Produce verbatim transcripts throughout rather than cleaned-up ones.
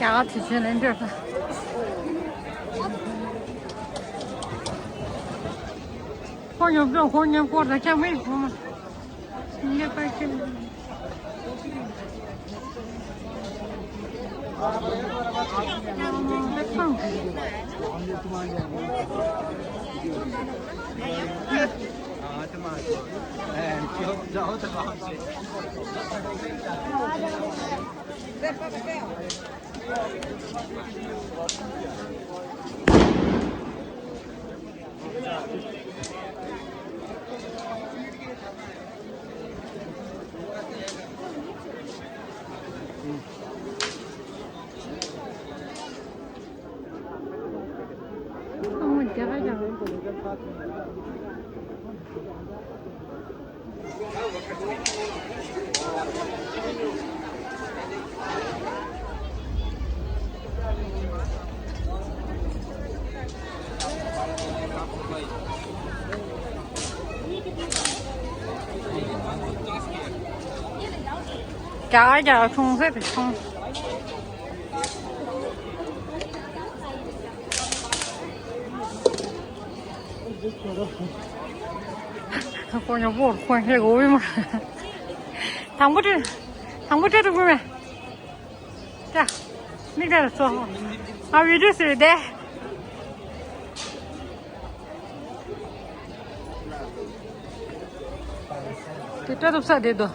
རྒྱ་གར་དུས་ཆེན་ལེན་འདོད་ལ། ཁོ་ཡོད་པས་ཁོ་ཉན་སྐོར་དང་ཁྱམས་མེད་ཁོ་མ། ཉེ་པར་ཁྱེར། རྒྱ་གར་རྒྱ་གར་ཆུང་ཟེར་དེ་ཆུང་། ཁོ་ཉོ་པོ་ཁོ་ཧེ་གོ་བི་མ། དང་པོ་དེ། དང་པོ་དེ་རུ་བུ་མེ། ཀྱ། མིག་དར་ཚོ། ང་བི་ཌིའོ་ཟེར་དེ། དེ་ལྟ་ཐུབ་ས་དེ་དོ།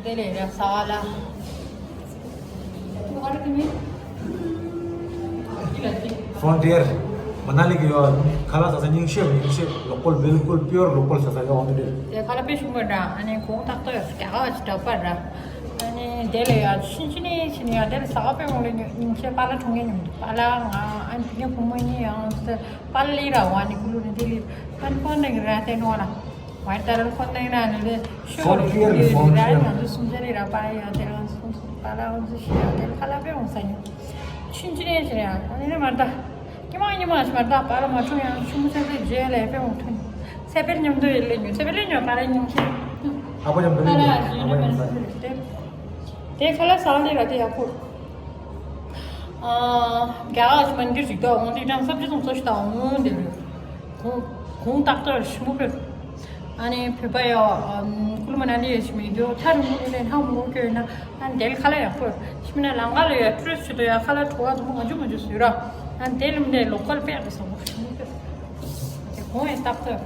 འདི་དེ་ལས་ར་ས་ལ། Frontier མ་ན་ལི་གི་ཡོད། ཁ་ལག་ཟ་ས་རྙིང་ཤོས་རྙིང་ཤོས། Local བིལ་ཀུལ་པིའོར་local ཟ་ས་ཡོད་འདི་རེད། དེ་ཁ་ལག་དཔེ་ཞིམ་པོ་འདྲ། ཨ་ནི་གོང་ཏག་ཏག་ཡོད། རྒྱ་གར་གྱི་འདྲ་པར་ར། ཨ་ནི་དེ་ལས་ཡ་ཕྱིན་ཅི་ནས་ཕྱིན་ཡ་དེ་ལས་ཟ་ག་དཔེ་འོང་ལས་རྙིང་ཤོས། པཱ་ལགས་འཁྲུངས་མཁན་ཉིན་མོ། པཱ་ལགས་ང་ཨ་ནི་བུ་མོ་གཉིས་ཡང་ཟེར། པཱ་ལགས་ལི་ར་བ་ནི་ཀུ་ལུ་ནི་དེ་ལི་ཨ་ནི་ཕོན་ནང་ར་དེ་ནོ་ལ། ཝའི་ཏ་རན་ཁོ་ནའི་ན་ནི་ལེ་ཤོ་རེ་ཕོན་ཁེར་རེ་ཕོན་ར་ཁེར། ང་ཚོ་སུམ་ཅ་རེ་ར་པ་ར་ཡ་དེ་རང་སུམ་སུམ་པ་ལ་ང་ཚོ་ཤི་ཡ་དེ་ཁ་ལ་པེ་འོང་ས་ཉོ། ཆུན་ཆུན་རེ་ཞིག་ཡ་ཨ་ནི་མ་ད་ཉི་མ་ཉི་མ་ཞིག་མ་ད་པ་ལ་མ་ཆུང་ཡང་ཆུང་ཆེ་ཚེ་རྗེས་ལ་པེ་འོང་ཐུན། ཚེ་པེར་མཉམ་དུ་ཡི་ལེ་ཉོ། ཚེ་པེར་ལེ་ཉོ་པ་ར་ཉིང་ཆེ། ཨ་པ་མཉམ་དུ་ལེ་ཉོ། ཨ་པ་མཉམ་དུ་ལེ་ཉོ། དེ་ཁ་ལ་ས་ལི་ར་དེ་ཡ་ཁོ། རྒྱ་གར་གྱི་མན་དིར་ཅིག་འདུག་འོང་དུས་ཀྱང་སབ་ཇི་ཚོང་ཚོ་ཞིག་དང་འོང་དེ་རེད། གོང་གོང་ཏག་ཏག་ཞིམ་པོ་ཕེབས། ཨ་ནི་བོད་པ་ཡ་ཀུ་ལུ་མ་ན་ལི་ཡ་ཞིག་མི་འདུག་ཐ་རུ་མུ་ལེ་ལྷ་མུ་གོ་ན་ཨ་ནི་དེ་ལ་ཁ་ལག་ཡག་པོ་ཞིམ་ན་ལང་ཀ་ལ་ཡ་ཀྲུས་ཆུ་དོ་ཡ་ཁ་ལག་བྲོ་བ་དུ་མོ་ང་ཆུ་ང་ཆུ་ཟོས་ར། ཨ་ནི་དེ་ལ་མི་འདྲ་ལོ་ཀལ་དཔེ་ཡག་པོ་བཟང་པོ་ཞིམ་པོ་ཕེབས། དེ་གོང་ཡ་ཏག་ཏག་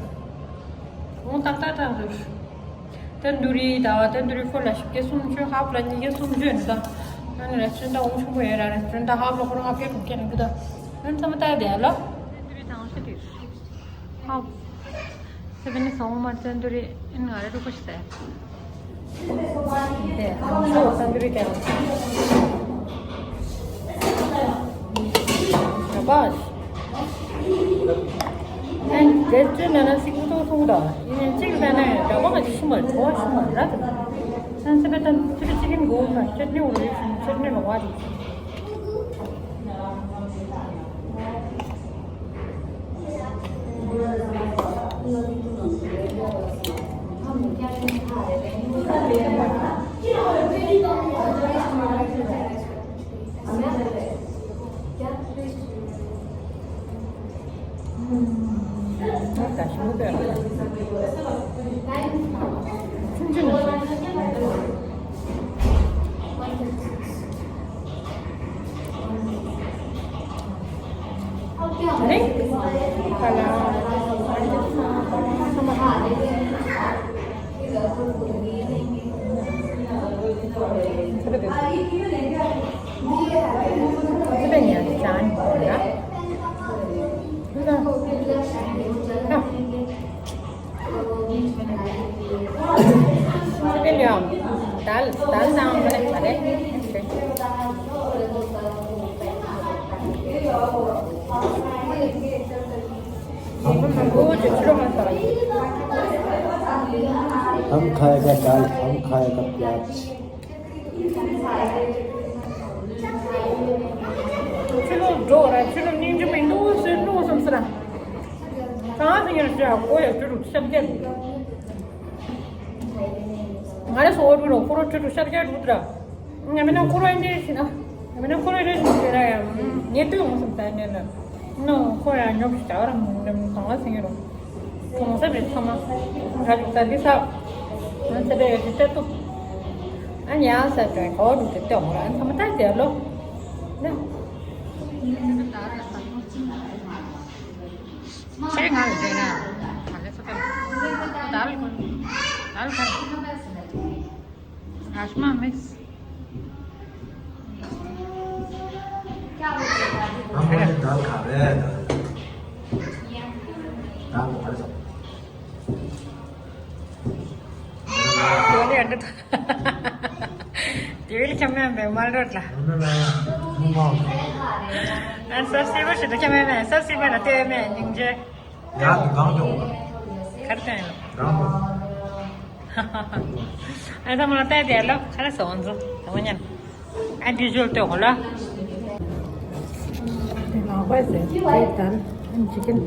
གོང་ཏག་ཏག་ཏག་ཟོས། ཏན་ཏུ་རི་ད་བ་ཏན་ཏུ་རི་ཁོ་ལ་ཞིབ་ཀྱི་སུམ་ཅུ་ཧབ་ལ་ཉིས་ཀྱི་སུམ་ཅུ་ནི་ད། ཨ་ནི་རེ་སུན་ད་འོང་ཆུང་པོ་ཡོད་ར་རེ་སུན་ད་ཧབ་ལ་ཁོ་རང་ཨ་ཕེ་དྲུག་ཀྱི་ནི་གི་ད། ཨ་ནི་ཚང་མ་ལྟ་ཡ་དེ་ཡ་ལ། ཏན་ཏུ་རི་དང་ཤ་དེ། ཧབ། ཚེ་བེ་ནི་སོང་མ་ཏན་ཏུ་རི་ཨིན་ང་རེ་རུ་ཁོ་ཤི་ས་ཡ། དེ་ཁོ་ཏན་ཏུ་རི་དེ། ཡ་བ། ཨན་རེ་སུན་ན་ན་སི་ཀུ་ཏོ་སུ་ད། ཡིན་ཅིག་ད་ན་ཡ་བ་ག་ཅི་ཤི་མ་ཁོ་ཤི་མ་ར་ད། ཨན་ཚེ་བེ་ཏན་ཚེ་བེ་ཅི་གིན་གོ་ན་ཅེ་ནི་འོ་རེ་སུན་ཅེ་ནི་ལོ་བ་རེ། हम खाएगा दाल, हम खाएगा प्याज। ཕྱི་ལོགས་འགྲོ་ར། ཕྱི་ལོགས་སྙིང་རྗེ་མི་འདུག་ཟེར་འདུག་བསམ་སྲིད་ར། གང་ཟེར་ཡང་ཤ་ཁོ་ཡ་ཅུ་རུ་ཤ་བརྒྱད། ང་རེ་སོ་འགྲོ་རོ་ཁོ་རོ་ཁྲི་ཁྲི་ཤར་རྒྱ་འགྲོ་དྲ། ང་མི་ན་ཁོ་རོ་ཨེ་འདྲེ་ཤི་ན། ང་མི་ན་ཁོ་རོ་ཨེ་འདྲེ་ཤི་ར་ཡ། ངེ་ཏུ་ཡོང་སམ་ད་ནེ་ལ། ནོ་ཁོ་ཡ་ཉོབ་ཤི་ད་ར་མུ་ནམ་གང་ལ་སིང་རོ། གང་ས་བེ་ཚ་མ། ང་ལུག་ད་འདི་ས། ང་ཚ་བེ་ཡོད་དེ་ཏུ། ཨ་ཉ་ས་ཏྲ་ཁོ་རུ་དེ་ཏེ་མོ་ར་ཨ་ཚ་མ་ད་དེ་ལོ། ན། ཁྱེད་ང་ལ་དྲན་ན། ང་ལ་ཚོ་ཏན། ད་རུ་ཁོ། ད་རུ་ཁ། ཨ་ཤ་མ་མེད། ད་ཁོ་ནི་ད་ག་རེ་ད། ད་ཁོ་ག་རེ་ཟ། དེ་བས་ལ་ཁྱམས་ཡང་བས་མ་རོད་ལ། ཨན་སབ་སི་བར་ཞིག་ཏུ་ཁྱམས་ཡང་བས་སབ་སི་བར་ལ་ལྟོས་མེད་སྙིང་རྗེ། ཡག་གི་གང་བྱུང་བ། གར་ཀན་ཡང་། གང་བྱུང་། ཨན་ད་མ་ལ་ལྟོས་དེ་ལོ་ཁ་ལ་སོང་ཚོ་ད་མ་ཉན། ཨན་ཏི་ཇོལ་ལྟོས་གོ་ལ། དེ་ལག་པ་ཟེར་ཅིག་དང་ཨན་ཅི་ཀན།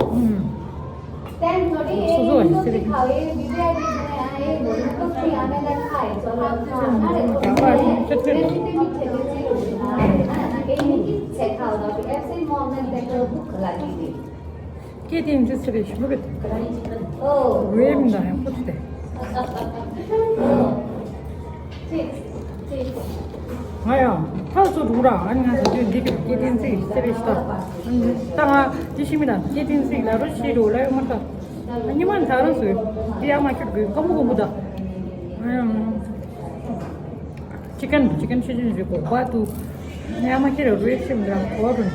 ཨུམ། སྐད་དེ་འདི་ཚེ་རེ་ཞུ་གི། ཨོ། རེམ་དང་ཡང་ཕུད་དེ། ང་ཡང་ཐག་ཚོ་འགྲོ་ར་ཨ་ནི་ང་ཚོ་འདི་གི་སྐད་དེ་ཚེ་ཚེ་རེ་ཞུ་ད། ད་ང་འདི་ཤི་མི་དང་སྐད་དེ་ཚེ་ལ་རོ་ཤི་རོ་ལ་ཡོད་མ་ད། ཉི་མ་ད་ར་སོ་འདི་ཡང་མ་ཁྱོད་དགོས་ཀ་མོ་ཀ་མོ་ད། ང་ཡང་། ཅི་ཀན་ཅི་ཀན་ཆུ་ཆུན་ཞུ་གོ་བ་དུ། ཉ་མ་ཁྱེར་རུ་ཤིམ་ར་གོ་རུ།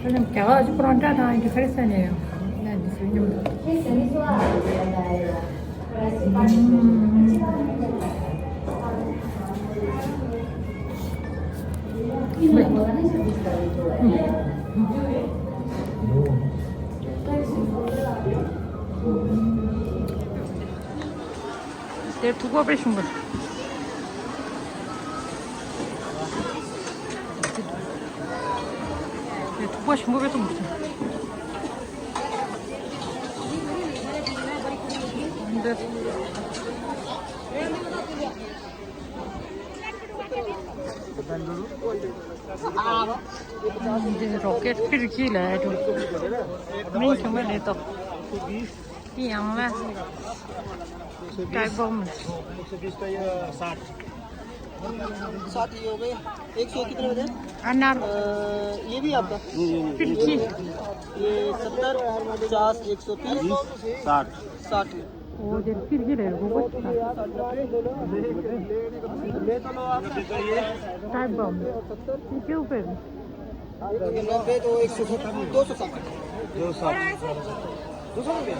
ཨ་ནི་ཀ་བ་ཞུ་པོ་རོན་ཏྲ་དང་ཨིན་ཁ་རི་ས་ནེ་ཡང་ན་འདི་སུ་ཉམ་དུ། དེར་ཐུག་པ་དཔེ་ཞིམ་པོ་རེད། དེར་ཐུག་པ་ཞིམ་པོ་དཔེ་ཐུག་མི་ཐུབ། འདི། འདི་རོ་ཀེཊ་ཕིར་ཁི་ལ་ཡ་འགྲོ། མིང་ཆུང་མ་ལས་ཏོ། དེ་ཡང་ལ། ཀྲའི་བོམ། साठ। साठ ये हो गए। एक सौ कितने हो गए? अनार। अ, ये भी आपका? फिरकी। ये सत्तर, पचास, एक सौ तीस, साठ। साठ। वो दे फिरकी ले वो। ले तो लो आप। ཀྲའི་བོམ། ये क्यों पे? नब्बे तो एक सौ सत्तर, दो सौ साठ। दो सौ साठ। दो सौ रुपये।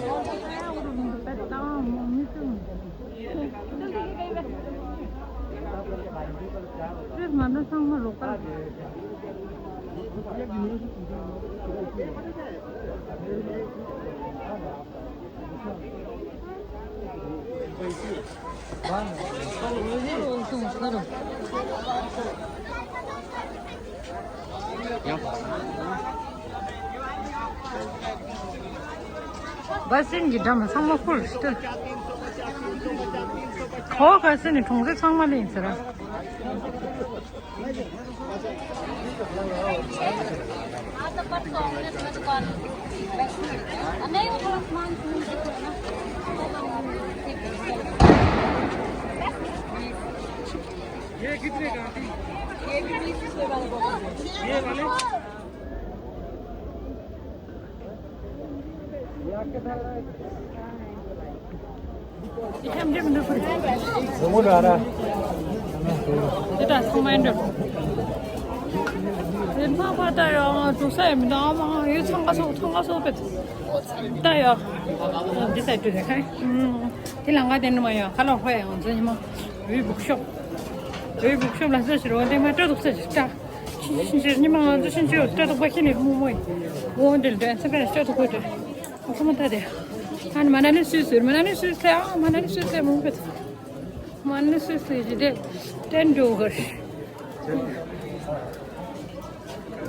བ་སིན་གྱི་འགྲམ་ཚང་མ་ཁུར་ཤི་ཏུ། ཁོ་ག་སི་ནི་གྲོང་གསེབ་ཚང་མ་ལེན་ཟེར། ये कितने का आंटी? ये भी बीस रुपए वाला। ये वाले? ये हम जब नफर। वो रहा रहा। ये तो असमाइन रहा। ये माँ पता है, तो सही में ना माँ, ये छंगा सो, छंगा सो पे। ད་ཡ། འདི་ས་དུ་ཁ། དེ་ལ་ང་དེ་ནི་མ་ཡ་ཁ་ལོ་ཧོ་ཡ་ང་ཚོ་ཉི་མ། བི་བུག་ཤོབ། བི་བུག་ཤོབ་ལ་ས་ཞིག་རོ་དེ་མ་སྤྲོ་འདུག་ས་ཞིག་ད། ཕྱི་ཕྱི་ཕྱི་ཉི་མ་ང་ཚོ་ཕྱི་ཕྱི་སྤྲོ་འདུག་པ་ཁྱི་ནི་མུ་མོ་ཡི། འོ་འདི་ལ་དོན་ས་པའི་སྤྲོ་འདུག་པ་དེ། ཨ་ཁ་མ་ད་དེ། ཨ་ནི་མ་ན་ནི་སུས་སུ་མ་ན་ནི་སུས་ཐལ་ཨ་མ་ན་ནི་སུས་ཐལ་མུ་གི། མ་ན་ནི་སུས་སུ་ཡི་དེ། ཏན་འགྲོ་གར།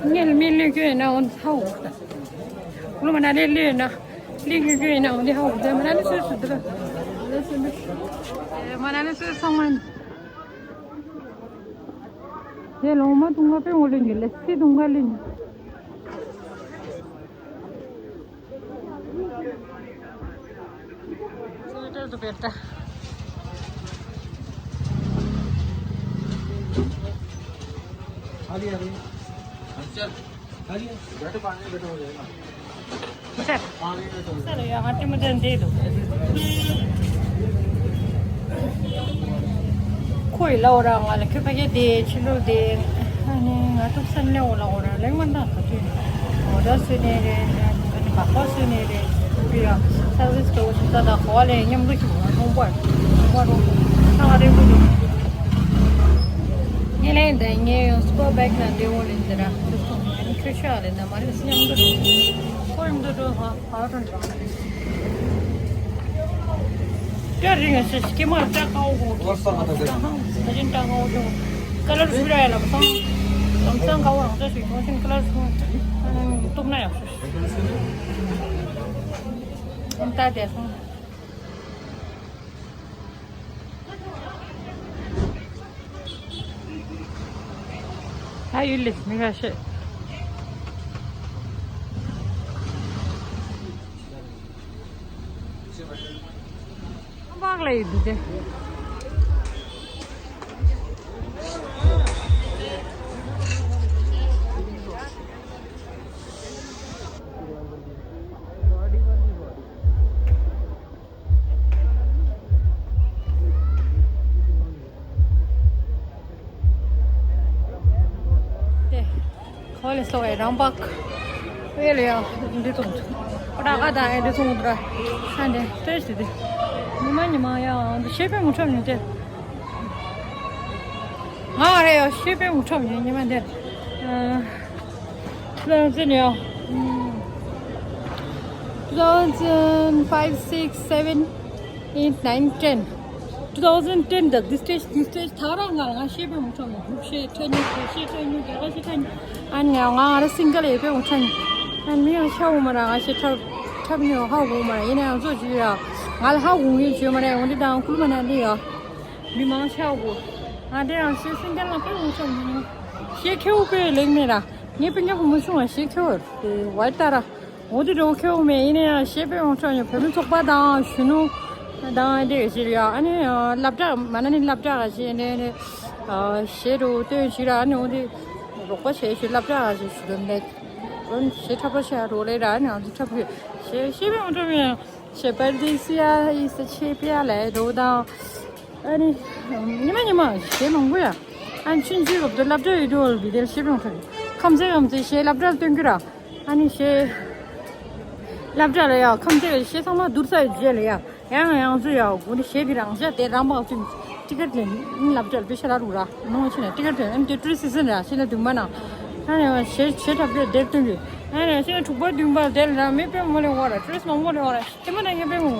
ངས་མི་ལུས་རྒྱུ་ཡིན་ན་འོན་ཧ་འོ། ལོ་མ་ན་ལས་ལུས་ཡིན་ན། ལུས་རྒྱུ་རྒྱུ་ཡིན་ན་འོན་ཧ་འོ། དེ་མ་ན་ནི་སུས་སུ་དེ་ལ། མ་ན་ལི་སུ་སོང་མ་ཡིན། དེ་ལོང་མ་དུང་ང་པེ་འོ་ལེན་གི་ལེ་སི་དུང་ག་ལེན། སུ་ཏྲ་དུ་པེ་ཏ། आ गया, आ गया। चल। आ गया। बैठो, पानी में बैठो, हो जाएगा। सर। पानी में बैठो। सर, यहाँ टीम में दे दो। ཁོས་ལབ་ར་ང་ལ་ཁྱོད་ཕ་གི་དེ་ཕྱི་ལོགས་དེ་ཨ་ནི་ང་ཐུག་སེམས་ལས་འོ་ལ་འོ་ར་ལེགས་མ་འདང་ག་དུས་འོ་ད་སུ་ནས་རེད། ཨ་ནི་བག་པ་སུ་ནས་རེད། བི་ཡ་སར་ཝིས་གྲོགས་ཤིག་ད་ད་གོ་བ་ལས་མཉམ་དུ་ཞིག་ང་རུང་པར་རུང་པར་རུང་ང་རེ་བུ་འདུག་ངས་ལན་དེ་ངས་ཡང་སུ་པར་བེག་ན་འདྲེ་འོ་ལེན་དེ་ར་དུ་སོང་ཨ་ནི་ཁྱོད་ཤ་ལེན་ད་མ་རེད་མཉམ་དུ་ཁོ་མཉམ་དུ་འགྲོ་ཧ། ཨོ་ཏོན་ཏོ། སྐྱ་རིང་ཞིག་སྐྱེ་མ་སྐྲ་ཀའོ་གོ་ད་ཅིན་སྐྲ་ཀའོ་གོ་ཀ་ལར་ཞུ་ར་ཡ་ལ་བསམ་ལམ་སང་ཀའོ་རང་ཚོ་ཞིག་ཐོང་ཤིན་ཀ་ལར་ཞུ་སྟོབས་ན་ཡག་ཤོས་ཤིག་ད་དེ་སོང་། ད་ཡུལ་ལས་མི་འགའ་ཤེས། ཁམས་པ་ལ་ཡོད་དེ། དེ། ཁོ་ལས་སོ་ཨེ་རང་པག་ཨེ་ལ་ཡ་འདི་ཚོང་ཚོང་། ཨོ་ད་ག་ད་ཨེ་འདི་ཚོང་འདྲ། ཧ་འདི་ཏེ་ཞི་དེ། ཉི་མ་ཉི་མ་ཡ་འདི་ཤེས་པའི་ངུ་ཁྲོམ་ཡོད་དེ། ང་རེ་ཡ་ཤེས་པའི་ངུ་ཁྲོམ་ཡོད་ཉི་མ་འདི། ཨ། ལ་ཟིན་ཡ། Two thousand five, six, seven, eight, nine, ten. Two thousand ten དང་this stage, this stage ད་རང་ང་ང་ཤེས་པའི་མུ་ཁྲོམ་ནས་གུག་ཤེས་ཁྲ་ཉུ་གུག་ཤེས་ཁྲ་ཉུ་རྒྱ་གར་ཤེས་ཁྲ་ཉུ་ཨ་ནི་ང་ང་ར་སིང་གལ་ཡོད་པའི་མུ་ཁྲ་ཉུ་ཨ་ནི་མི་ཡང་ཤ་འུ་མ་ར་ང་ཤེས་ཁྲ་ཁྲ་ཉུ་ཧ་འུ་མ་ར་ཡིན་ན་ཡང་ཚོ་ཇུ་ཡ་ང་ལ་ཧ་འུ་ངེས་ཇུ་མ་ར་ཡང་འདི་དང་ཀུལ་མ་ན་ནི་ཡ་མི་མང་ཤ་འུ་ང་དེ་ཡང་ཤེས་སིང་གལ་ལ་པའི་མུ་ཁྲོམ་ནས་ཤེས་ཁེ་འུ་པའི་ལེགས་མེད་ར་ངའི་པིན་ཀ་བུ་མུ་ཆུང་བ་ཤེས་ཁེ་འུ་བའི་ཏ་ར། འོ་དེ་འགྲོ་ཁེའུ་མེད་ཡིན་ན་ཡང་ཤེས་པའི་ངོ་ཕྲག་ཡང་བོད་མི་ཚོགས་པ་དང་གཞོན་ནུ་དང་དེ་ག་ཞིག་ཡ་ཨ་ནི་སློབ་གྲྭ་མ་ན་ནི་སློབ་གྲྭ་ག་ཞིག་ནས་ནི་ཞེས་འགྲོ་སྟོན་ཞིག་ར་ཨ་ནི་འོ་དེ་རོགས་པ་བྱས་ཞུ་སློབ་གྲྭ་ག་ཞིག་ཞུ་དོན་ལེགས་འོན་ཞེས་འཁྲབ་པ་བྱས་རོགས་ལས་ར་ཨ་ནི་ང་ཚོ་འཁྲབ་ཡོད་ཞེས་ཤེས་པའི་ངོ་ཕྲག་ཡང་ཞེས་པར་དེ་སི་ཡ་ཨི་ས་ཆེ་པི་ཡ་ལས་འགྲོ་དང་ཨ་ནི་ཉི་མ་ཉི་མ་ཞེས་མང་པོ་ཡ་ཨ་ནི་ཆུན་ཆུན་རོབ་ཏུ་སློབ་གྲྭ་ཡོད་དུ་བི་དེར་ཤེས་པའི་ངོ་ཕྲག་ཁམས་ཚན་ཁམས་ཚན་ཞེས་སློབ་གྲྭར་སྟོན་གྱི་ར། ཨ་ནི་ཞེས། སློབ་གྲྭ་ལ་ཡ་ཁམས་ཚན་ཞེས་ཚང་མ་བསྡུར་ས་ཡོད་རྗེས་ལ་ཡ་ཡང་ཡང་ཚུ་ཡ་དགོན་ནི་ཞེས་པའི་རང་བཞག་དེ་རང་མག་ཚུན་ཊི་ཀེ་ཊི་ལེན་སློབ་གྲྭ་ལ་པེ་ཤ་ལ་རུ་ར་ནོ་ཆེ་ན་ཊི་ཀེ་ཊི་ཨ་ནི་དེ་ཊུ་རི་སི་སི་ཛན་ར་ཤེས་ན་བདུན་པ་ན་ཨ་ནི་ཞེས་ཞེས་གྲབས་དེ་དེར་སྟོན་གི་ཨ་ནི་ཞེས་ན་དྲུག་པ་བདུན་པ་དེ་ལ་ར་མི་དཔེ་མོ་ལེ་བ་ར་ཊུ་རི་སི་མང་པོ་ལེ་བ་ར་ཤེས་མ་ན་ངས་དཔེ་མོ་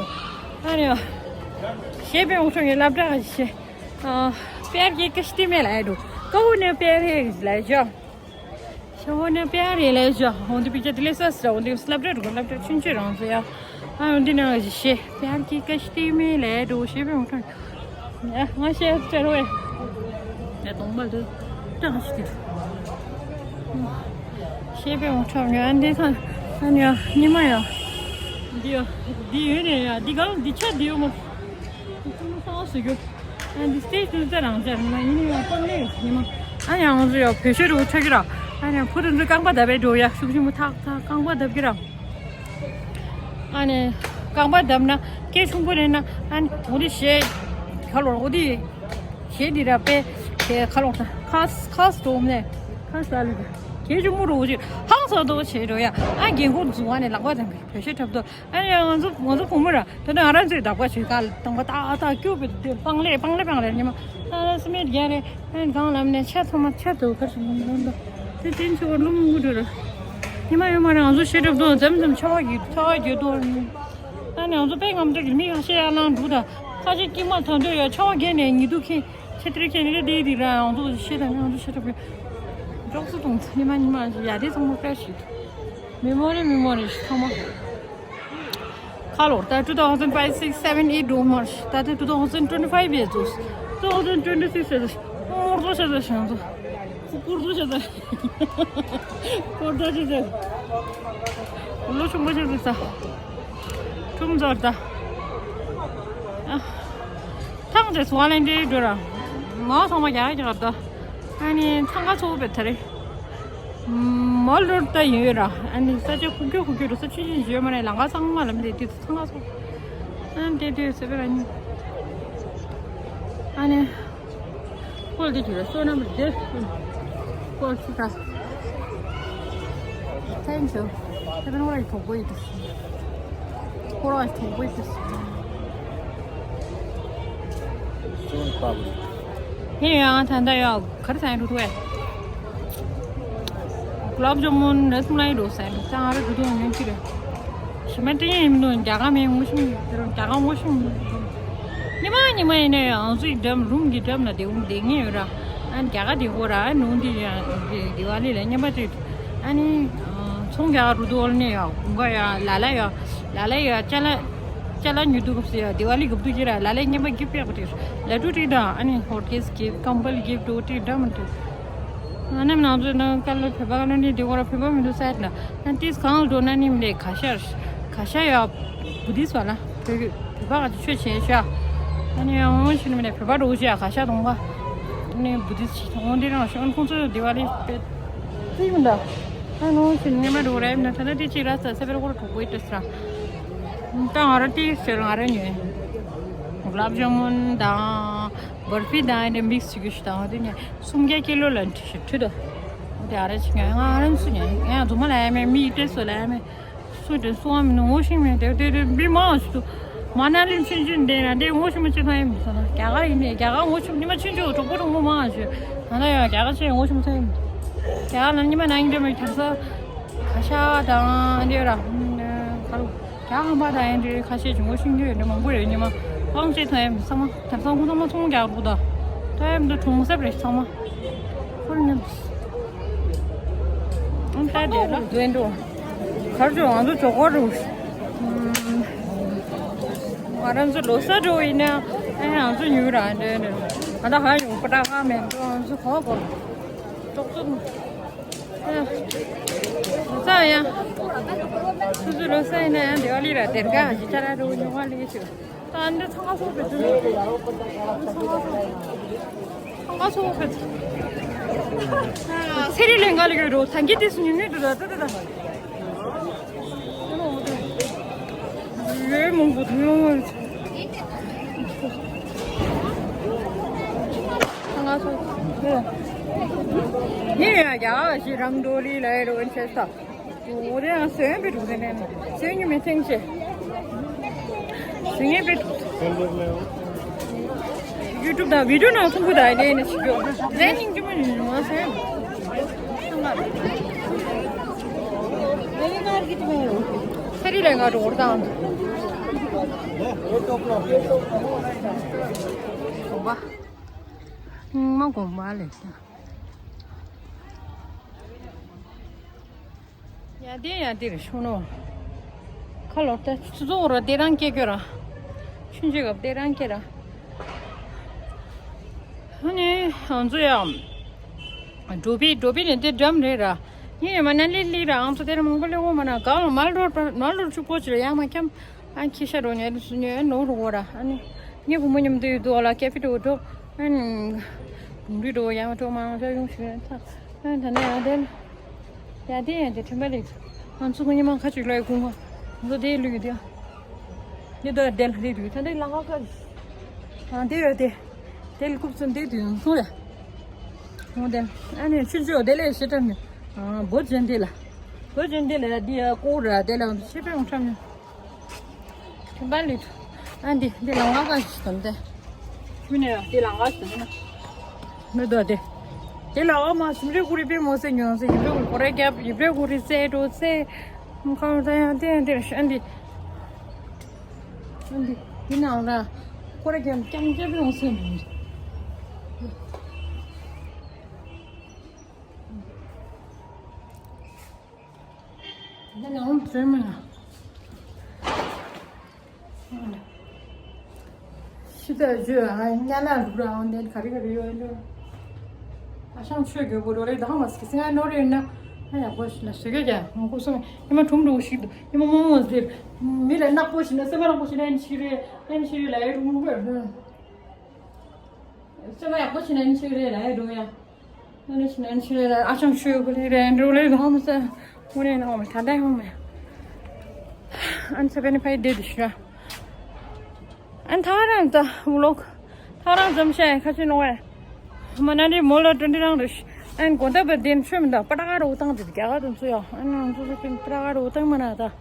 ཨ་ནི་ཞེས་པའི་འོང་ཤོང་ངས་སློབ་གྲྭ་ཞེས་པེར་གྱི་ཀི་སྟི་མེ་ལ་ཡ་འགྲོ་ཀ་བོ་ནས་པེར་ཧེ་ལ་ཡ་ཞོ། ཤོ་ནེ་པེ་རེ་ལེ་ཇོ། ཧོང་དུ་པི་ཅ་དི་ལེ་སོ་སི་ར་ཧོང་དུ་སླབ་ར་རུ་ག་སླབ་ར་ཆུན་ཆུན་རང་སོ་ཡ། ཨ་ཧོང་དུ་ན་ཞེ་པེ་ཨར་ཀི་ཀ་ཤི་ཏི་མེ་ལེ་རུ་ཞེ་པེ་མོ་ཁྲང་། ཡ་ང་ཞེ་ཅེ་རོ་ཨེ། ཡ་དོང་པ་དུ་ཀྲང་ཤི་ཏི། ཞེ་པེ་མོ་ཁྲང་ཡ་འདི་ཁ་ཨ་ནི་ཡ་ཉི་མ་ཡ། འདི་ཡ་འདི་ཡོད་ནས་ཡ་འདི་གང་འདི་ཆ་འདི་ཡོད་མོ། ཁོང་ཚོ་སུ་རྒྱུ། ཨ་འདི་སྟེ་ཁྱོད་ཚོ་རང་ཅག་མ་ཡིན་ཡང་སྤང་ལེ་ཡིན་མ། ཨ་ཡང་ང་ཚོ་ཡང་བོད་ཤོད་རུ་ཆགས་ཀྱི་ར། ཨ་ནི་ཕུ་དུ་འཛུལ་རྐང་པ་བརྡབ་པའི་འགྲོ་ཡ་ཤུགས་ཆེན་པོ་ཐག་ཐག་རྐང་པ་བརྡབ་ཀྱི་ར། ཨ་ནི་རྐང་པ་བརྡབ་ན་སྐད་ཆུང་པོ་རེད་ན་ཨ་ནི་འོ་དེ་ཞེ་ག་ལོར་འོ་དེ་ཞེ་འདི་ར་པེ་ཞེ་ག་ལོར་ད་ཁ་ཁ་སྟོམ་ནས་ཁ་ས་ལུ་སྐད་ཆུང་པོ་རུ་འོ་ཅིག་ཧང་སང་དོ་བྱེད་འགྲོ་ཡ། ཨ་རྒན་ཁོག་འཛུལ་བ་ནས་ལག་པ་བརྡབ་གི་བོད་ཤོད་འཁྲབ་དོ། ཨ་ནི་ང་ཚོ་ང་ཚོ་བུ་མོ་ར་ད་ནི་ང་རང་ཚོའི་བདག་པ་བྱོས་ཀ་དང་པ་ཏག་ཏག་སྐྱུག་པའི་དུས་སྤང་ལེ་སྤང་ལེ་སྤང་ལེ་ཉི་མ་ཨ་སི་མེད་རྒྱན་རེ་ཨ་ནི་གང་ལམ་ནས་ཆ་ཚང་མ་ཆ་དུ་གར་སོང་ལོན་དུ་དེ་དེ་ཚོ་རླུང་མུ་འགྲོ་ར་ཉི་མ་ཡོད་མ་རེད། ང་ཚོ་ཤེས་གྲབས་དུ་འཛམ་འཛམ་ཆ་བ་གི་ཆ་བ་རྒྱུ་དུ་ཨ་ནི་ང་ཚོ་དཔེ་ངམ་དྲག་གི་མི་ཡང་ཤེས་ཡ་ལང་འདུག་ད་ཁ་ཆེ་སྐྱིད་མ་ཐང་དུ་ཡ་ཆ་བ་རྒྱན་ནས་ཉི་དུ་ཁེ་ཆེ་ཏྲི་ཁེ་ནི་རེ་དེ་དེ་ར་ང་ཚོ་ཤེས་ད་ནི་ང་ཚོ་ཤེས་གྲབས་གི་འཇོག་སུ་གཏོང་ཉི་མ་ཉི་མ་ཡ་དེ་ཚང་མ་དཔེ་ཞིག་མི་མོ་རེ་མི་མོ་རེ་ཞིག་ཚང་མ། ཧ་ལོ། ད་two thousand five, six, seven, eight འགྲོ་མར། ད་ལྟ་two thousand twenty five བྱས་ཚོ། two thousand twenty six བྱས་ཚོ། མོར་ཚོ་བྱས་ཚོ་བྱས་ཚོ། ཀུར་ཚོ་བྱས་ཚོ། ཀུར་ཚོ་བྱས་ཚོ། ལོ་ཆུང་པོ་བྱས་ཚོ་ས། ཁྲུམ་ཚོར་ད། ཨ། ཐང་ཚེ་སུ་ཨ་ལན་ཏེ་འགྲོ་ར། མ་ཚང་མ་རྒྱག་རྒྱག་ད། ཨ་ནི་འཚང་ཁ་ཚོགས་པའི་ད་རེ། མོལ་རོལ་ད་ཡོད་ར། ཨ་ནི་ས་ཆ་ཁུག་ཁྱུ་ཁུག་ཁྱུ་རུ་ས་ཆུ་ཆུ་ཡོད་མ་རེད། ལང་ཀ་ཚང་མ་ལམ་དེ་དུས་ཚང་མ་སོང་། ཨ་ནི་དེ་དུས་ཟེར་བ་ར་ནི། ཨ་ནི། ཀོལ་དེ་ཅི་ར་སོ་ན་མི་དེ། ཀོལ་ཆུ་ད། Thank you. ཁྱེད་རང་ར་གྲོགས་པོ་ཡིན་དུས། ཁོ་ར་གྲོགས་པོ་ཡིན་དུས། ཡིན་ཡང་ད་ལྟ་ཡང་ག་རེ་ཟ་ཡིན་འགྲོ་ཐུབ་ཨེ། གུ་ལབ་ཇ་མུན་རས་མ་ལའི་འགྲོ་ཟ་ཡིན་འགྲོ་ད་ང་ར་འགྲོ་ཐུབ་ཉོན་གྱི་རེད། ཞི་མ་ཏྲེ་ཡིན་མི་འདུག་རྒྱ་གར་མི་ངོ་ཤེས་མི་འདུག་རྒྱ་གར་ངོ་ཤེས་མི་འདུག་ཉི་མ་ཉི་མ་ཡིན་ན་ཡང་ང་ཚོའི་འགྲམ་རུམ་གྱི་འགྲམ་ལ་བསྡད་འོང་བསྡད་ངེས་ཡོད་ར། ཨ་ནི་རྒྱ་གར་དེ་གོ་ར་ཨ་ནུ་འདི་ཡང་དེ་བ་ལི་ལ་ཉན་པ་དེ། ཨ་ནི་ཚོང་རྒྱག་རུ་དུ་ཨོལ་ནས་ཡང་གུང་ག་ཡང་ལ་ལ་ཡང་ལ་ལ་ཡང་ཅ་ལ་ཅ་ལ་ཉུ་དུ་གབ་སི་ཡང་དེ་བ་ལི་གབ་དུ་ཅི་ར་ལ་ལ་ཉན་པ་གིབ་ཡག་པོ་དེ་ལ་ཏུ་ཏི་དང་ཨ་ནི་ཧོར་གེས་གིབ་ཀམ་པལ་གིབ་དུ་ཏི་འདྲ་མི་འདུག་ཨ་ནེམ་ནང་ཚོ་ནང་ཀ་ལ་བོད་པ་ཀ་ལ་ནི་དེ་གོ་ར་བོད་པ་མི་འདུག་ས་ཡ་ན་ཨ་ཏིས་གང་འགྲོ་ན་ནི་མི་ལས་ཁ་ཤར་ཁ་ཤ་ཡང་བུ་དིས་བ་ལ། བོད་བོད་པ་ག་ཚོད་ཆོས་བྱེད་ཤག་ཨ་ནི་ཡང་ཧོང་ཤི་ནི་མི་ནས་བོད་པ་འགྲོ་ཤག་ག་ཤ་གཏོང་པ། ཨ་ནི་བུ་དིས་ཆི་ཧོང་དེ་རང་ཤོན་ཁོང་ཚོས་དེ་བ་ལི་པེ་ཙིག་མི་འདུག་ཨ་ནི་ཧོང་ཤི་ནི་མ་འགྲོ་རེ་མི་འདུག་ད་ལྟ་དེ་ཅི་ར་ས་ས་པེ་ར་ཁོ་ར་གྲོགས་པོ་ཡི་ཏེ་ས་ར། ད་ང་ར་ཏི་ཤེར་ང་ར་ཉོས། གུ་ལབ་ཇ་མུན་དང་བར་ཕི་དང་ཨ་ནི་མིག་སི་ཅིག་ཞུ་དང་དེ་ཉོས་སུམ་བརྒྱ་ཀི་ལོ་ལ་འཁྲི་ཤི་འཁྲི་དོ། དེ་ཨ་ར་ཅིག་ཉོས་ང་ང་ར་སུ་ཉོས་ང་ཡང་རྫུན་མ་ལ་ཡ་མེད་མི་ཡི་ཏེ་སོ་ལ་ཡ་མེད། སུ་དེ་སུ་བ་མི་ནུ་ངོ་ཤེས་མེད་དེ་དེ་དེ་མི་མང་ཞིག་ཏུ། མ་ན་ལིམ་ཆུན་ཆུན་དེ་ན་དེ་ངོ་ཤེས་མ་ཅི་ཐང་ཡིན་མི་ས་ན་རྒྱ་གར་ཡིན་ནས་རྒྱ་གར་ངོ་ཤེས་ཉི་མ་ཆུན་ཆུ་གྲོགས་པོ་གྲོགས་མོ་མང་ཞིག་ད་ན་ཡང་རྒྱ་གར་ཆེ་ངོ་ཤེས་མ་ཐང་ཡིན། རྒྱ་གར་ལ་ཉི་མ་ནང་འདྲ་མི་གར་ས་ཁ་ཤ་དང་འདི་ར་གར་རྒྱ་ཧམ་པ་དང་ཡིན་འདྲ་ཁ་ཤས་ཀྱི་ངོ་ཤེས་རྒྱུ་ཡོད་འདྲ་མང་པོ་ཡོད་ཉི་མ་དབང་ཆེ་ཐང་ཡིན་ས་མ་དེང་སང་ཁོང་ཚང་མ་ཚོང་རྒྱག་པོ་ད་ད་ཡིན་འདུག་གྲོང་གསེབ་རེད་ཚང་མ་ཁོར་ཉམས། ཨང་ད་དེ་ལ་དོན་འགྲོ། གར་ཇོ་ང་ཚོ་ཇོ་གོ་རུ། ང་རང་ཚོ་ལོ་གསར་འགྲོ་ཡིན་ན་ཨ་ང་ཚོ་ཉུལ་ར་འདྲེ་འདྲེ། ང་ད་ཧ་ཡོང་པ་ད་ཧ་མེད་འགྲོ་ང་ཚོ་གོ་གོ། ཅོག་ཙུ། ལོ་གསར་ཡ། སུ་ཚོ་ལོ་གསར་ཡིན་ན་ཡང་དེ་བ་ལི་ར་དེར་ག་ཧ་ཅི་ཆ་ར་འགྲོ་ཉོ་བ་ལི་ཆུ། ད་འདི་ཚང་མ་སོགས་པའི་དུས་ཚང་མ་སོགས་ཚང་མ་སོགས་པའི་ཚེ་རིང་ལས་འགའ་ལས་ཡོད་རོ་ཐང་གི་དུས་སུ་ཉུང་ཉུང་དུ་ད་ད་ད་ད་ཡོད་མང་པོ་དུ་ཡོང་བ་ཚང་མ་སོགས་ཡིན་ཡང་ཡ་ཞི་རང་འགྲོ་ལི་ལ་ཡོད་རོ་ཨན་ཆེ་ས། འོ་དེ་ཡང་སོན་པའི་འདུག་དེ་ནས་སོན་ཉུ་མེད་ཐེངས་ཆེ། སོན་ངེས་པའི་འདུག་ཡུ་ཊུབ་དང་བི་ཌིའོ་ནང་མཐོང་གི་ད་ཡིན་ནས་ཞིག་ཡོད་ལན་སྙིང་རྗེ་མོ་ཡིན་མ་སོན། ཚེ་རིང་ལས་ང་འགྲོ་བར་དང་། དགོངས་པ། སྙིང་མ་དགོངས་པ་ལས། ཡ་དེ་ཡ་དེ་རེད་ཤོ་ནོ། ཁ་ལོ་ཏེ་ཚུ་ཚོ་ར་དེ་རང་སྐྱེ་རྒྱུ་ར། ཆུན་ཆུ་གབ་དེ་རང་སྐྱེ་ར། ཧ་ནི་ང་ཚོ་ཡ། འགྲོ་བི་འགྲོ་བི་ནི་དེ་འགྲམ་རེད་ར། ཡིན་ཡ་མ་ན་ལི་ལི་ར་ང་ཚོ་དེ་ར་མང་པོ་ལེ་འོ་མ་ན་ག་ལ་མལ་རོ་མལ་རོ་ཆུ་པོ་ཅི་ར་ཡ་མ་ཁྱམ། ཨ་ཁྱི་ཤ་རོ་ཉལ་སུ་ཉལ་ནོ་རུ་འོ་ར་ཨ་ནི། ངའི་བུ་མོ་མཉམ་དུ་ཡོད་དོ་ལ་ཀེ་ཕི་དོ་འགྲོ། ཨ་ནི། གུང་རི་འགྲོ་ཡང་འགྲོ་མང་ཤ་ཡོང་ཞིག་ཡོད་ཐ། ཨ་ནི་ད་ནི་ཡང་དེ། ཡང་དེ་ཡང་དེ་ཁྲིམས་པ་ལས། ང་ཚོ་ངོ་ཉི་མ་ཁ་ཅིག་ལོ་ཡི་གུང་བ། ང་ཚོ་དེ་ལུས་ཡོད་དེ། འདི་དོ་དེ་ལ་རེད་དུས་ད་འདི་ལ་ང་ཁ། ཨ་དེ་ཡོད་དེ། དེ་ལ་རྐུབ་ཚུན་དེ་དུས་སོང་རེད། འོ་དེ། ཨ་ནི་ཆུ་ཆུ་དེ་ལས་ཤི་ཏྲ་ནི། ཨ་བོ་ཅན་དེ་ལ། བོ་ཅན་དེ་ལ་དེ་ཡ་ཀོ་ར་དེ་ལ་ཤི་པའི་འོང་ཁྲམ་ནི། ཁྱིམ་པ་ལི་ཐུ། ཨ་འདི་འདི་ལང་ཀ་ག་ཞིག་དང་འདི། ཁྱོད་ནས་འདི་ལང་ཀ་ཞིག་དང་འདི། མི་འདུག་འདི། འདི་ལ་ཨ་མ་ཞིམ་རེ་ཀུ་རེ་པེ་མོ་སེ་ཉོ་སེ་ཡིབ་རེ་ཀུ་རེ་རྒྱབ་ཡིབ་རེ་ཀུ་རེ་སེ་འགྲོ་སེ། ཁང་ད་ཡང་འདི་འདི་ཨ་འདི། ཨ་འདི་འདི་ནང་ལ་ཀུ་རེ་རྒྱབ་རྐྱང་རྒྱབ་ཡོང་སེ་མི། ད་ནང་བཙོན་མ་ལ། ད་ཞུ་ཨ་ཉ་ན་རུ་ར་འོན་ཏེ་ག་རེ་ག་རེ་ཡོད་འདུག་ཨ་ཞང་ཆོས་གོས་པོ་རོ་ལེ་དང་མ་སི་སི་ང་ནོར་ཡོད་ན་ཨ་ཡག་པོ་ཞིག་ལ་ཞུ་གེ་ཀྱ་ང་ཁོ་སོང་ཉི་མ་ཁྲོམ་འགྲོ་ཞིག་འདུག་ཉི་མ་མོ་མོ་ཟེར་མི་ལ་ནག་པོ་ཞིག་ན་སེམས་པ་ནག་པོ་ཞིག་ན་ཨན་ཞིག་རེད་ཨན་ཞིག་རེད་ལ་ཡོད་རུ་མོ་གོས་སེམས་པ་ཡག་པོ་ཞིག་ན་ཨན་ཞིག་རེད་ལ་ཡོད་རུ་ཡ། ཨ་ནི་ཕྱི་ནས་ཕྱི་ལ་ཨ་ཞང་ཤོད་གོ་ལེ་རེ་འགྲོ་ལེ་ཧོམ་ས་ཧུ་ནེ་ན་ཧོམ་ད་ད་ཧོམ་ཨན་ས་པེ་ནི་ཕའི་དེ་དུ་ཤ་ཨན་ཐ་རང་ད་ཝུ་ལོག་ཐ་རང་ཙམ་ཤ་ཁ་ཆེ་ནོ་ཨེ་མ་ན་ནི་མོ་ལ་ཏྲོན་ཏི་རང་རེ་ཨན་གོ་ད་པ་དེན་ཆོས་མི་ད་པ་ཏ་ག་རོ་ཏང་དེ་རྒྱ་ག་དུ་ཚུ་ཡ་ཨན་ང་ཚོ་ཚོ་པིན་པ་ཏ་ག་རོ་ཏང་མ་ན་ད་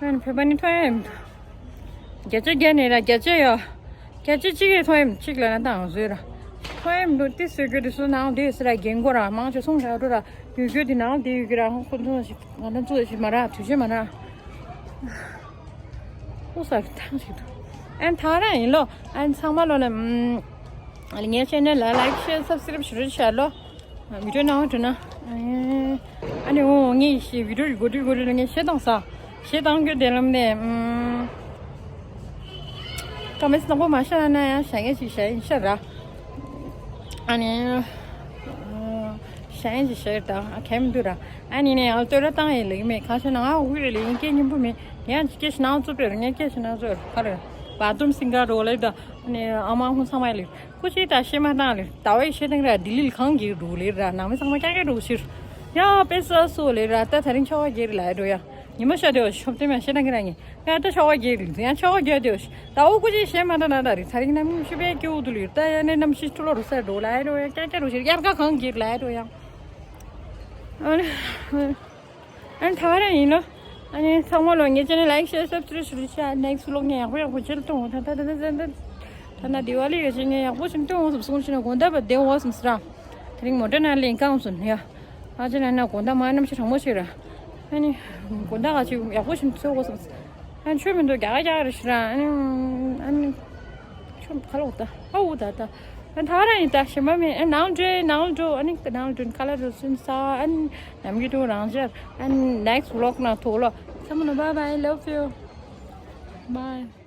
ཨན་ཕེ་པ་ནི་ཐོ་ཨེ་མི་ད། བརྒྱ་ཆ་བརྒྱ་ནས་ར་བརྒྱ་ཆ་ཡོད། བརྒྱ་ཆ་གཅིག་གིས་ཐོ་ཡིམ་གཅིག་ལ་ན་དང་བཟོས་ར། ཐོ་ཡིམ་འདུག་ཏི་སོས་རྒྱུ་དེ་སུ་ནང་དེ་སི་ར་རྒན་གོ་ར་མང་ཆེ་སོང་ར་འགྲོ་ར་ཡོད་རྒྱུ་དེ་ནང་དེ་ཡོད་རྒྱུ་ར་ཁོ་ཚོ་ཞིག་ང་ཚོ་ཞིག་མ་ར་དུས་ཆེན་མ་ར། ཨུ་ས་ཐང་ཞིག་འདུག་ཨན་ཐང་ར་ཡིན་ལོ། ཨན་ཚང་མ་ལོ་ན་ངའི་ཆེ་ནལ་ལ་ལའིག་ཤེར་སབ་སི་ཀ་རབ་ཞུ་རྒྱུ་བྱ་ལོ། བི་ཌིའོ་ནང་འགྲོ་ན། ཨ་ནི་འོ་ངས་ཤེས་བི་ཌིའོ་རི་གོ་རི་གོ་རི་ལ་ངས་ཤེས་དང་ས། ཤེས་དང་གི་དེ་ལམ་ནས། ཀ་མེས་ནག་པོ་མ་ཤ་ན་ཡང་ཤ་ངས་ཅིག་ཤ་ཡིན་ཤ་ར། ཨ་ནི། ཤ་ཡིན་ཅིག་ཤ་དང་ཨ་ཁེམ་འདུ་ར། ཨ་ནི་ནས་ཡང་ལྟོས་ར་བཏང་ཡིན་ལེགས་མེད་གང་ཤ་ན་ང་འུ་རེ་ལེ་ཡིན་སྐད་སྙན་པོ་མེད་ཡང་ཅིག་སྐད་ཤ་ནང་བཙུབ་རེ་ངས་སྐད་ཤ་ནང་བཙུབ་ར་ཁ་རེ། བ་དུམ་སིང་ག་རོ་ལེ་ད། ཨ་ནི་ཨ་མ་ཧུན་ཚང་མ་ལེ། ཀུ་ཅི་ད་ཤེས་མ་བཏང་ལེ། ད་བའི་ཤེས་དང་ར་ལྡི་ལི་ལ་གང་གི་འགྲོ་ལེ་ར་ནང་མི་ཚང་མ་ཀྱག་ཀྱག་འགྲོ་ཕྱིར། ཡ་དཔེ་ས་སོ་ལེ་ར་ད་ད་རིང་ཆོག་ག་གེ་རེ་ལ་འགྲོ་ཡ། ཉི་མ་ཤ་དེ་བ་ཤོབ་དེ་མ་ཤེས་དང་གི་ར་ངེ། ཡ་ད་ཆོག་ག་གེ་རེ་ཡང་ཆོག་ག་གེ་དེ་བ་ཤི། ད་འོ་ཀུ་ཅི་ཤེས་མ་བཏང་ན་ད་རེ་ད་རིང་ནམ་ཤི་བའི་སྐྱེ་བོ་དུ་ལེ་ད་ཡ་ནས་ནམ་ཤི་ཐུ་ལོ་རུ་ས་འགྲོ་ལ་འགྲོ་ཡ་ཀྱག་ཀྱག་འགྲོ་ཕྱིར་དབྱར་ཁ་གང་གེ་རེ་ལ་འགྲོ་ཡ། ཨ་ནི་ཐ་ར་ཡིན་ལོ། ཨ་ནི་ཚང་མ་ལོ་ངའི་ཆེ་ནལ་ལའིག་ཤེར་སབ་སི་ཀ་རབ་ཞུ་རྒྱུ་བྱ། ནེག་སི་ཝི་ལོག་ངས་ཡག་པོ་ཡག་པོ་ཅིག་གཏོང་ད་ད་ད་ད་ད་ད་ན་དི་ཝ་ལི་གི་ཆེད་ངས་ཡག་པོ་ཞིག་གཏོང་འོང་སོང་ཞིག་ན་དགོང་དག་པ་བདེ་འོང་སོང་ཟེར་ར། དེ་རིང་མོ་ཊ་ནང་ལེན་གང་སོང་ཡ། ཨ་ཅེ་ན་ན་དགོང་དག་མ་གནམ་གཤིས་གྲང་མོ་ཞིག་ར། ཨ་ནི་དགོང་དག་ག་ཅིག་ཡག་པོ་ཞིག་འཚོལ་དགོས་སོང་། ཨ་ཆོས་མི་འདུག་རྒྱ་གར་རྒྱ་གར་ཞིག་ར། ཨ་ནི་ཨ་ནི་ཆོས་ཁ་ལོག་ད་ཨ་འུ་ད་ད། ཨ་ཐ་ར་ཡིན་ད་ཞེ་མ་མེད། ཨ་ནང་འགྲོ་ནང་འགྲོ། ཨ་ནི་ནང་འགྲོ་ཁ་ལག་རོ་སུན་ས། ཨ་ནི་ནམ་གི་འགྲོ་རང་ཅར། ཨ་ནི་ནེག་སི་ཝི་ལོག་ནང་ཐོག་ལོ། ཚང་མ་ལ་bye bye, love you, bye.